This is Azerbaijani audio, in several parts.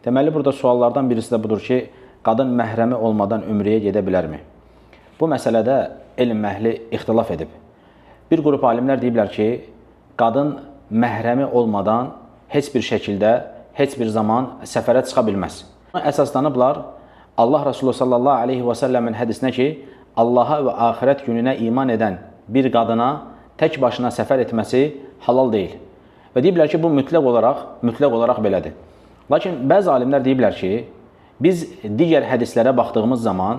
Deməli, burada suallardan birisi də budur ki, qadın məhrəmi olmadan ümrəyə gedə bilərmi? Bu məsələdə elm əhli ixtilaf edib. Bir qrup alimlər deyiblər ki, qadın məhrəmi olmadan heç bir şəkildə, heç bir zaman səfərə çıxa bilməz. Buna əsaslanıblar Allah Resulü sallallahu aleyhi və səlləmin hədisinə ki, Allaha və axirət gününə iman edən bir qadına tək başına səfər etməsi halal deyil. Və deyiblər ki, bu mütləq olaraq belədir. Lakin bəzi alimlər deyiblər ki, biz digər hədislərə baxdığımız zaman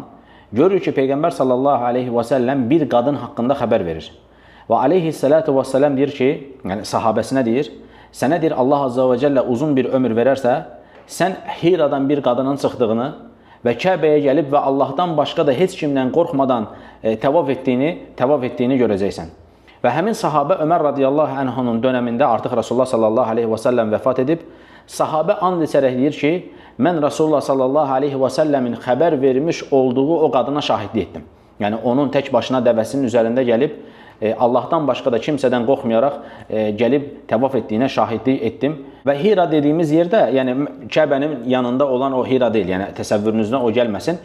görürük ki, Peyğəmbər sallallahu aleyhi və səlləm bir qadın haqqında xəbər verir. Və aleyhissalatu vəssələm deyir ki, yəni sahabəsinə deyir, sənə deyir Allah azza və cəllə uzun bir ömür verərsə, sən Hiradan bir qadının çıxdığını və Kəbəyə gəlib və Allahdan başqa da heç kimdən qorxmadan təvaf etdiyini görəcəksən. Və həmin sahabə Ömər radiyallahu anhunun dönəmində artıq Rasulullah sallallahu aleyhi və səlləm vəfat edib. Sahabə and içərək deyir ki, mən Rasulullah sallallahu aleyhi və səlləmin xəbər vermiş olduğu o qadına şahidlik etdim. Yəni onun tək başına dəvəsinin üzərində gəlib Allahdan başqa da kimsədən qorxmayaraq gəlib təvaf etdiyinə şahidlik etdim. Və Hira dediyimiz yerdə, yəni Kəbənin yanında olan o Hira deyil, yəni təsəvvürünüzdən o gəlməsin.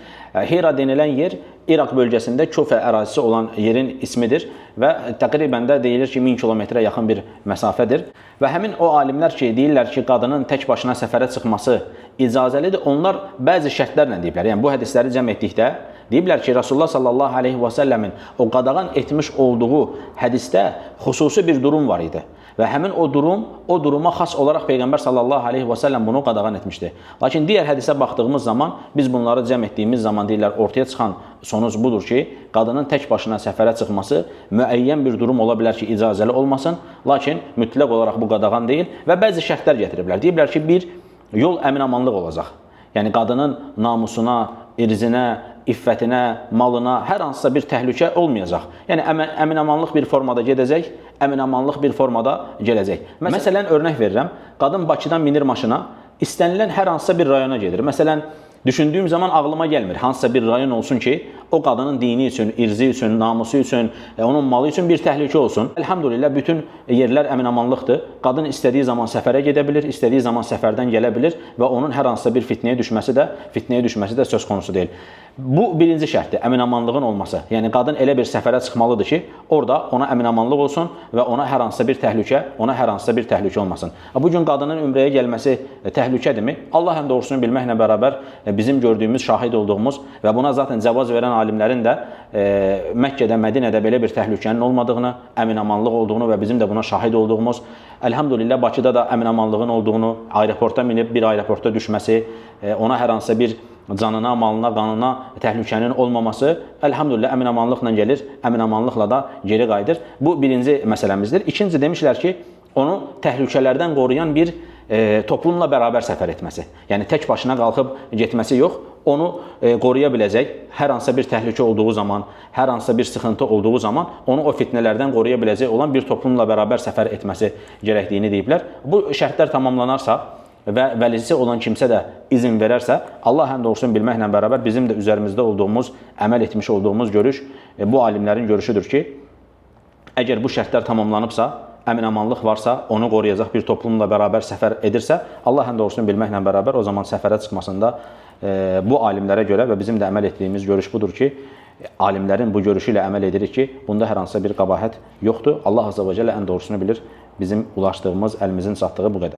Hira denilən yer İraq bölgəsində Kufə ərazisi olan yerin ismidir və təqribən də deyilir ki, 1000 kilometrə yaxın bir məsafədir. Və həmin o alimlər ki, deyirlər ki, qadının tək başına səfərə çıxması icazəlidir, onlar bəzi şərtlərlə deyiblər. Yəni bu hədisləri cəm etdikdə deyiblər ki, Rasulullah sallallahu aleyhi və səlləmin o qadağan etmiş olduğu hədisdə xüsusi bir durum var idi. Və həmin o durum, o duruma xas olaraq Peyğəmbər sallallahu aleyhi və səlləm bunu qadağan etmişdi. Lakin digər hədisə baxdığımız zaman, biz bunları cəm etdiyimiz zaman deyirlər, ortaya çıxan sonuc budur ki, qadının tək başına səfərə çıxması müəyyən bir durum ola bilər ki, icazəli olmasın, lakin mütləq olaraq bu qadağan deyil və bəzi şərtlər gətiriblər. Deyiblər ki, bir, yol əminamanlıq olacaq. Yəni qadının namusuna, irzinə, iffətinə, malına hər hansısa bir təhlükə olmayacaq. Yəni əminamanlıq bir formada gedəcək, əminamanlıq bir formada gələcək. Məsələn, örnək verirəm, qadın Bakıdan minir maşına, istənilən hər hansısa bir rayona gedir. Məsələn, düşündüyüm zaman ağlıma gəlmir hansısa bir rayon olsun ki, o qadının dini üçün, irzi üçün, namusu üçün, onun malı üçün bir təhlükə olsun. Elhamdülillah, bütün yerlər əminamanlıqdır. Qadın istədiyi zaman səfərə gedə bilir, istədiyi zaman səfərdən gələ bilir və onun hər hansısa bir fitnəyə düşməsi də söz konusu deyil. Bu birinci şərtdir, əminamanlığın olması. Yəni qadın elə bir səfərə çıxmalıdır ki, orada ona əminamanlıq olsun və ona hər hansısa bir təhlükə, olmasın. Bu gün qadının ümrəyə gəlməsi təhlükədirmi? Allah həm doğrusunu bilməklə bərabər bizim gördüyümüz, şahid olduğumuz və buna zaten cavaz verən alimlərin də Məkkədə, Mədinədə belə bir təhlükənin olmadığını, əminamanlıq olduğunu və bizim də buna şahid olduğumuz, elhamdülillah Bakıda da əminamanlığın olduğunu, aeroporta minib bir aeroporta düşməsi, ona hər hansısa bir canına, malına, qanına təhlükənin olmaması, elhamdülillah əminamanlıqla gəlir, əminamanlıqla da geri qayıdır. Bu birinci məsələmizdir. İkinci demişlər ki, onu təhlükələrdən qoruyan bir toplumla bərabər səfər etməsi. Yəni tək başına qalxıb getməsi yox, onu qoruya biləcək, hər hansısa bir təhlükə olduğu zaman, hər hansısa bir sıxıntı olduğu zaman onu o fitnələrdən qoruya biləcək olan bir toplumla bərabər səfər etməsi gərəkdiyini deyiblər. Bu şərtlər tamamlanarsa və vəlisi olan kimsə də izin verərsə, Allah həm doğrusunu bilməklə bərabər bizim də üzərimizdə olduğumuz, əməl etmiş olduğumuz görüş bu alimlərin görüşüdür ki, əgər bu şərtlər tamamlanıbsa, əminamanlıq varsa, onu qoruyacaq bir toplumla bərabər səfər edirsə, Allah həm doğrusunu bilməklə bərabər o zaman səfərə çıxmasında bu alimlərə görə və bizim də əməl etdiyimiz görüş budur ki, alimlərin bu görüşü ilə əməl edirik ki, bunda hər hansısa bir qəbahət yoxdur. Allah azza və cəllə ən doğrusunu bilir. Bizim ulaşdığımız, əlimizin çatdığı bu qədər.